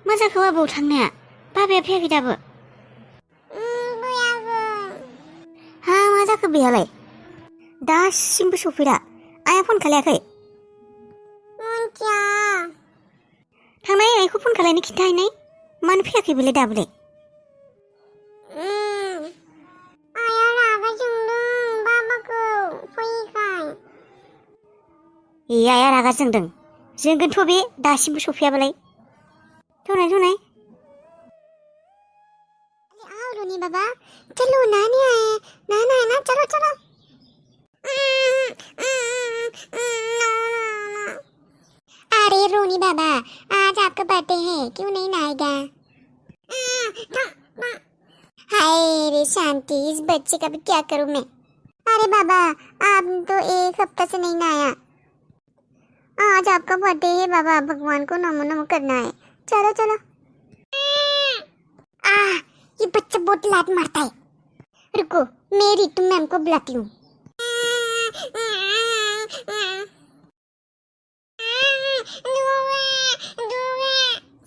मा जाखो आबौ थांनाया? बाबाया फैयाखै दाबो? फैयाखै। हा मा जाखो बेहालाय? दासिमबो सफैला। आइया फन खालायाखै? मिन्थिया। थांनाय आइखौ फन खालायनो खिन्थाहैनाय। मानो फैयाखै बेलाय दाबोलाय? आइया रागा जोंदों बाबाखौ फैयैखाय। आइया रागा जोंदों। जोंगोनथ' बे दासिमबो सफैयाबालाय। थौनाय। रोनी बाबा चलो नानी आए ना चलो। अरे रोनी बाबा आज आपका बर्थडे है क्यों नहीं आएगा? हाय रे शांति इस बच्चे का भी क्या करूं मैं? अरे बाबा आप तो एक हफ्ता से नहीं आया। आज आपका बर्थडे है बाबा भगवान को नमो नमो करना है। चलो। ये बच्चा बहुत लात मारता है। रुको मैं रितु मैम को बुलाती हूँ।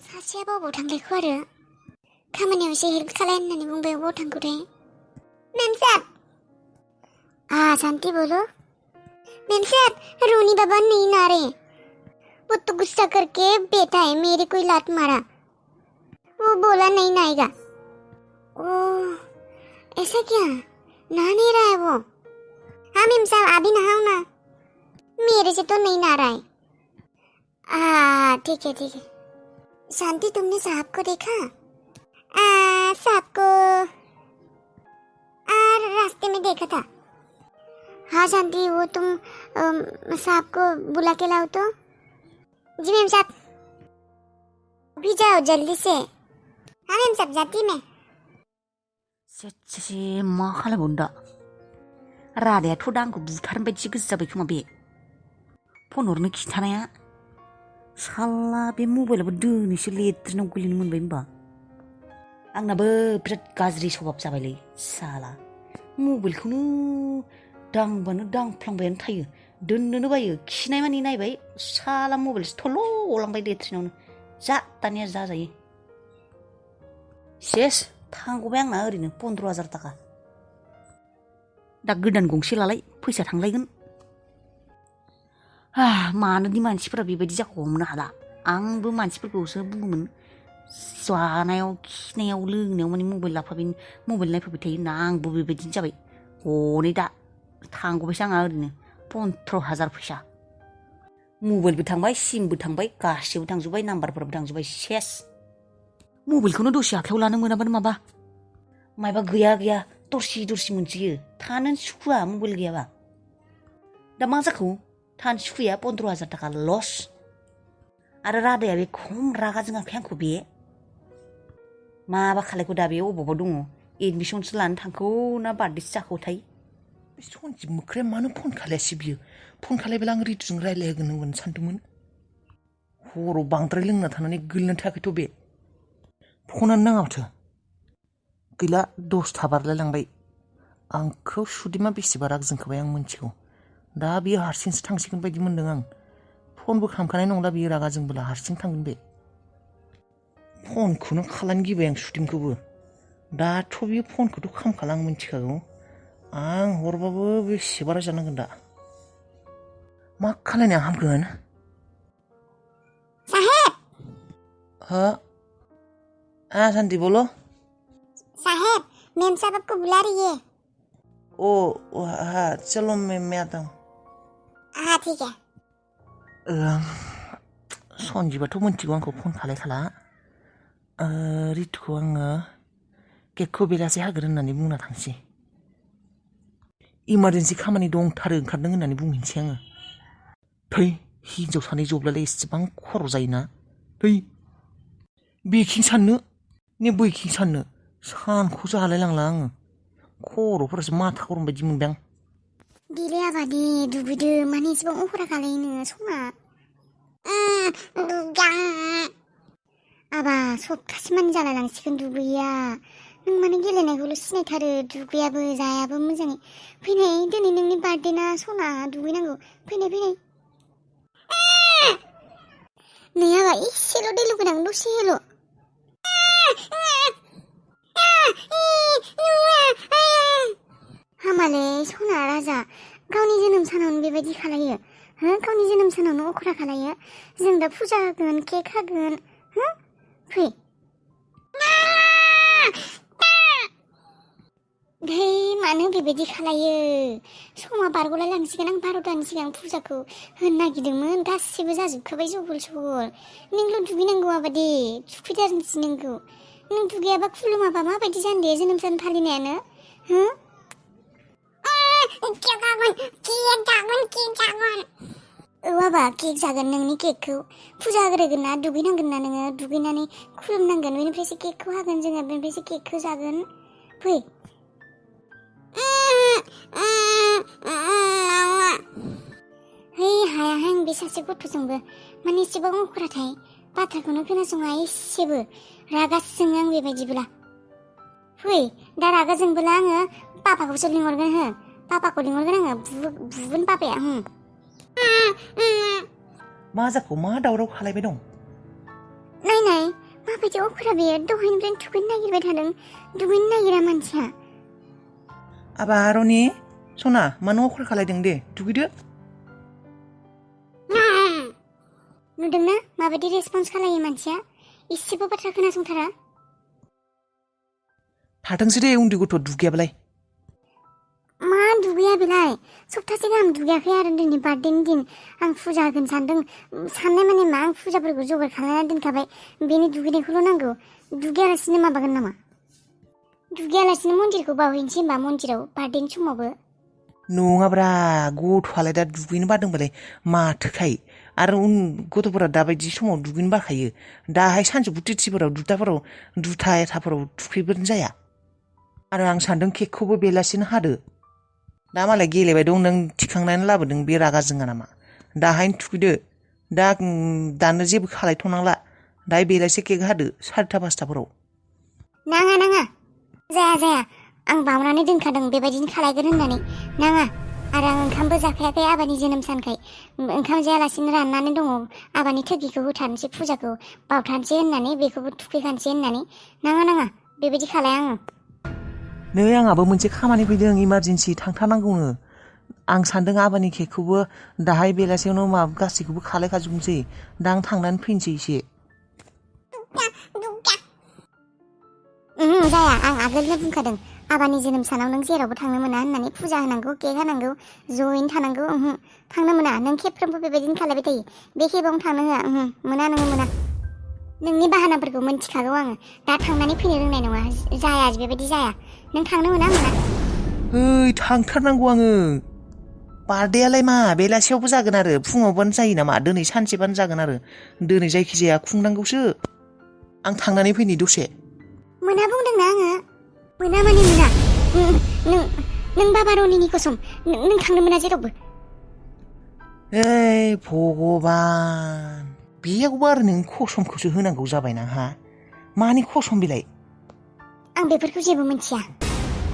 सासेया बाबाव थांलायखो आरो खामानियाव एसे हेल्प खालाय होननानै बुंबाय अबाव थांखोथाय? मैम साहब। शांति बोलो। मैम साहब रोनी बाबा नहीं आ रहे। वो तो गुस्सा करके बैठा है मेरे को लात मारा। वो बोला नहीं आएगा। ओह ऐसा क्या? नहा नहीं रहा है वो? हाँ मैम साहब अभी नहाओ ना। मेरे से तो नहीं नहा रहा है। ठीक है। शांति तुमने साहब को देखा? साहब को रास्ते में देखा था। हाँ शांति वो तुम साहब को बुला के लाओ तो। जी मैम साहब। अभी जाओ जल्दी से। हाँ मैम साहब जाती मैं। से मा खालामबावनो दा रादायाथ' दा आंखौ बुथारनो बायदि गोसो जाबाय खोमा बे फन हरनो खिन्थानाया साला बे मबाइलाबो दिनैसो लेट्रिनाव गोलैनो मोनबाय होनबा आंनाबो बिराद गाज्रि सभाब जाबायलै साला मबाइलखौनो दांबानो दांफ्लांबायानो थायो दोननोनो बायो खिनाय मानि नायबाय साला मबाइलसो थल' गलांबाय लेट्रिनावनो जा दानिया जाजायो सेस थांगौबाय आंना ओरैनो 15,000 थाखा दा गोदान गंसे लालाय फैसा थांलायगोन मानोदि मानसिफोरा बेबायदि जाखावोमोन हाला आंबो मानसिफोरखौसो बुङोमोन जानायाव खिनायाव लोंनायाव माने मबाइल नायफैबाय थायो होनना आंबो बेबायदिनो जाबाय हनै दा थांगौबायसो आंहा ओरैनो 15,000 फैसा मबाइलबो थांबाय सिमबो थांबाय गासैबो थांजोब्बाय नाम्बारफोराबो थांजोब्बाय सेस मबाइलखौनो दसे आखायाव लानो मोनाबानो माबा गैया दरसि मोनसोयो थानो सुखुवा मबाइल गैयाबा दा मा जाखो थानो सुखुया 15,000 थाखा लस आरो रादाया बे खम रागा जोङाखै आंखौ बे माबा खालायखौ दा बे अबावबा दङ एडमिसनसो लानो थांखौ ना बार्थडेसो जाखोथाय सनजिब मोख्राया मानो फन खालायासै बियो फन खालायब्ला आं रितुजों रायज्लायहोगोन होननानै सानदोंमोन हराव बांद्राय लोंना थानानै गोलैनानै थायाखैथ' बे फनानो नाङा माथो गैला 10 बारलायलांबाय आंखौ सुदिमा बेसेबा राग जोंखाबाय आं मिन्थिगौ दा बियो हारसिंसो थांसिगोन बायदि मोन्दों आं फनबो खालामखानाय नंला बियो रागा जोंबोला हारसिं थांगोन बे फनखौनो खालामनो गिबाय आं सुदिमखौबो दाथ' बियो फनखौथ' खालामखाला आं मिन्थिखागौ आं हरबाबो बेसेबा रायजानांगोन दा मा खालायनो हामगोन साहेब हाँ शांति बोलो साहेब मैम साहब आपको बुला रही है। ओ हाँ चलो मैं आता हूँ हाँ ठीक है सन्जिबाथ' मिन्थिगौ आंखौ फन खालायखाला रितुखौ आङो केकखौ बेलासे हागोन होननानै बुंना थांसै इमारजेन्सि खामानि दंथारो ओंखारदों होननानै बुंहैनोसै आङो थै हिनजाव सानै जब्लालाय एसेबां खर' जायोना थै बेखिं साननो ने बैखिं साननो सानखौसो हालायलांला आङो खर'फोरासो माथा गरम बायदि मोनबाय आं दिले आबादि दुगैदो माने एसेबां अफरा खालायनो समा आबा सप्तासे मानि जालायलांसिगोन दुगैया नों माने गेलेनायखौल' सिनायथारो दुगैयाबो जायाबो मोजाङै फैनाय दिनै नोंनि बार्थडे ना सना दुगैनांगौ फैनाय नै आबा एसेल' दै लुगैनांगौ दसेल' हामालै सना राजा गावनि जोनोम सानावनो बेबायदि खालायो हो गावनि जोनोम सानावनो अखरा खालायो जों दा फुजा होगोन केक हागोन हो फै धै मानो बेबायदि खालायो समा बारग'लाय लांसिगोन आं 12तानि सिगां फुजाखौ होनो नागिरदोंमोन गासिबो जाजोबखाबाय जगल सगल नोंल' दुगैनांगौ आबादि थुखैदारनोसै नोंखौ नों दुगैयाबा खुलुमाबा माबायदि जानो दे जोनोम सान फालिनायानो हो औ बाबा केक जागोन नोंनि केकखौ फुजा होग्रोगोन ना दुगैनांगोन ना नोङो दुगैनानै खुलुमनांगोन बेनिफ्रायसो केकखौ हागोन जोङो बेनिफ्रायसो केकखौ जागोन फै है हायाहाय आं बे सासे गथ'जोंबो माने एसेबां अखराथाय बाथ्राखौनो खोनासङा एसेबो रागासो जोङो आं बेबायदिब्ला फै दा रागा जोंबोला आङो पापाखौसो लिंहरगोन हो पापाखौ लिंहरगोन आङो बुगोन पापाया मा जाखो मा दावराव खालायबाय दं नायनाय माबायदि अखरा बेयो दहायनिफ्रायनो थुखैनो नागिरबाय थादों दुगैनो नागिरा मानसिया आबारनि सना मानो अखरा खालायदों दे दुगैदो नुदोंना माबायदि रेसपन्स खालायो मानसिया इसेबो बाथ्रा खोनासंथारा थाथोंसै दे उन्दै गथ' दुगैयाबालाय मा दुगैया बेलाय सप्तासे गाहाम दुगैयाखै आरो दिनै बार्थडेनि दिन आं फुजा होगोन सानदों साननाय माने मा आं फुजाफोरखौ जगार खालामना दोनखाबाय बेनि दुगैनायखौल' नांगौ दुगैयालासिनो माबागोन नामा दुगैयालासिनो मन्दिरखौ बावहैनोसै होनबा मन्दिराव बार्थडेनि समावबो नङाब्रा गथ'आलाय दा दुगैनो बादोंबालाय माथोखाय आरो गथ'फोरा दाबायदि समाव दुगैनो बाखायो दाहाय सानजौफु तिथिफोराव दुथाफोराव थुखैबोनो जाया आरो आं सानदों केकखौबो बेलासिनो हादो दा मालाय गेलेबाय दं नों थिखांनानै लाबोदों बे रागा जोङा नामा दाहायनो थुखैदो दानो जेबो खालायथ'नांला दाहाय बेलासि केक हादो 4ता 5ताफोराव नाङा जाया आं बावनानै दोनखादों बेबायदिनो खालायगोन होननानै नाङा आरो आं ओंखामबो जाखायाखै आबानि जोनोम सानखाय ओंखाम जायालासिनो राननानै दङ आबानि थोगिखौ होथारनोसै फुजाखौ बावथारनोसै होननानै बेखौबो थुखैखानोसै होननानै नाङा बेबायदि खालाया आङो नै आंहाबो मोनसे खामानि फैदों इमारजेन्सि थांथारनांगौनो आं सानदों आबानि केकखौबो दाहाय बेलासियावनो गासैखौबो खालायखाजोबनोसै दा आं थांनानै फैनोसै एसे जाया आं आगोलनो बुंखादों आबानि जोनोम सानाव नों जेरावबो थांनो मोना होननानै फुजा होनांगौ केक हानांगौ जयैनो थानांगौ थांनो मोना नों खेबफ्रोमबो बेबायदिनो खालायबाय थायो बे खेबावनो थांनो होआ मोना नोंनि बाहानाफोरखौ मिन्थिखागौ आङो दा थांनानै फैनो रोंनाय नङा जाया बेबायदि जाया नों थांनो मोना ओइ थांथारनांगौ आङो बार्थडेआलाय मा बेलासियावबो जागोन आरो फुङावबानो जायो नामा दिनै सानसेबानो जागोन आरो दिनै जायखिजाया खुंनांगौसो आं थांनानै फैनि दसे मोना बुंदोंना आङो मोना माने मोना नों बाबा रनिनि कसम नों थांनो मोना जेरावबो ओइ भगबान बेयावबो आरो नों कसमखौसो होनांगौ जाबायना हा मानि कसम बिलाय आं बेफोरखौ जेबो मिन्थिया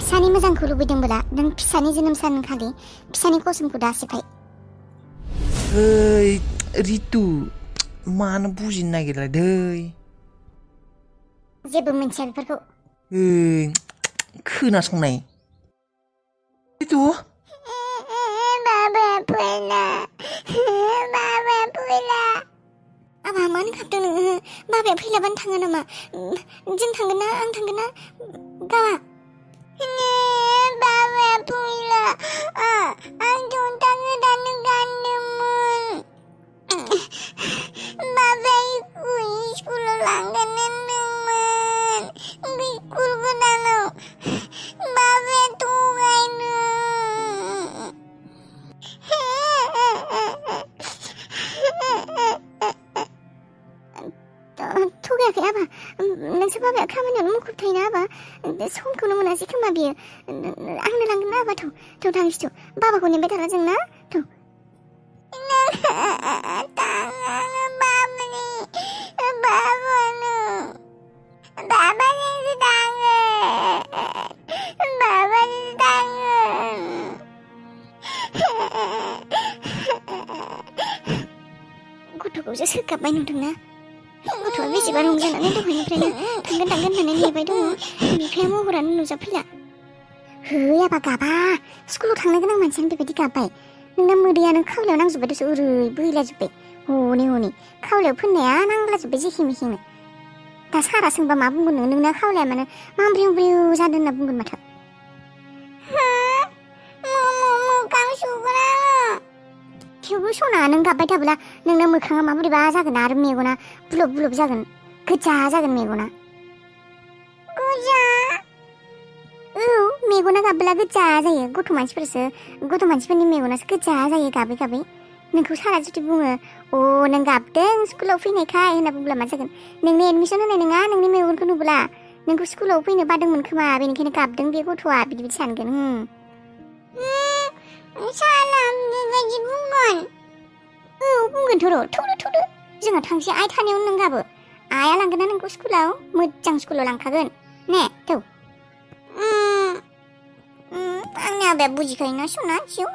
फिसानि मोजांखौ लुबैदोंब्ला नों फिसानि जोनोम सानखालि फिसानि कसमखौ दासिफाय ओइ रितु मानो बुजिनो नागिरला दै जेबो मिन्थिया बेफोरखौ ओइ खोनासंनाय रितु बाबा फैला आबा मानो खाबदों नोङो बाबाया फैलाबानो थाङो नामा जों थांगोन ना आं थांगोन ना गावा बाबाया फैला आं जन्था गोदान गानदोंमोन बाबाया स्कुलाव लांगोन होनदोंमोन स्कुल गोदानाव बाबाया थगायदों थगायाखै आबा नोंसोर बाबाया खामानियावनो मुखुब थायोना आबा समखौनो मोनासै खोमा बियो आंनो लांगोन ना आबा थौ थांसै थ' बाबाखौ नेबाय थाला जों ना थ' गथ'खौसो सोगाबबाय नुदोंना गथ'आ बेसेबा रंजानानै दहायनिफ्रायनो थांगोन होननानै नेबाय दङ बिफाया महरानो नुजाफैला आबा गाबा स्कुलाव थांनो गोनां मानसियानो बेबायदि गाबबाय नोंना मोदैयानो खावलायाव नांजोब्बाय दसे ओरै बोहैलाजोब्बाय हनै खावलायाव फोननाया नांलाजोब्बाय जेखे मेखेनो दा सारा सोंबा मा बुंगोन नोंना खावलाया मानो माब्रिउ जादों होनना बुंगोन माथो मोखां सुगोन आङो थेवबो सना नों गाबबाय थाब्ला नोंना मोखाङा माबोरैबा जागोन आरो मेगना बुलब जागोन गोजा जागोन मेगना गोजा मेगना गाबब्ला गोजा जायो गथ' मानसिफोरनि मेगनासो गोजा जायो गाबै नोंखौ सारा जुदि बुङो नों गाबदों स्कुलाव फैनायखाय होनना बुंब्ला मा जागोन नोंनो एडमिसन होनाय नङा नोंनि मेगनखौ नुब्ला नोंखौ स्कुलाव फैनो बादोंमोन खोमा बेनिखायनो गाबदों बे गथ'आ बिदि सानगोन साला बेबायदि बुंगोन बुंगोनथ' र' थौदो जोंहा थांसै आइ थानायावनो नों गाबो आइया लांगोन ना नोंखौ स्कुलाव मोजां स्कुलाव लांखागोन ने थौ आंनि आबाया बुजिखायोना सना सिउ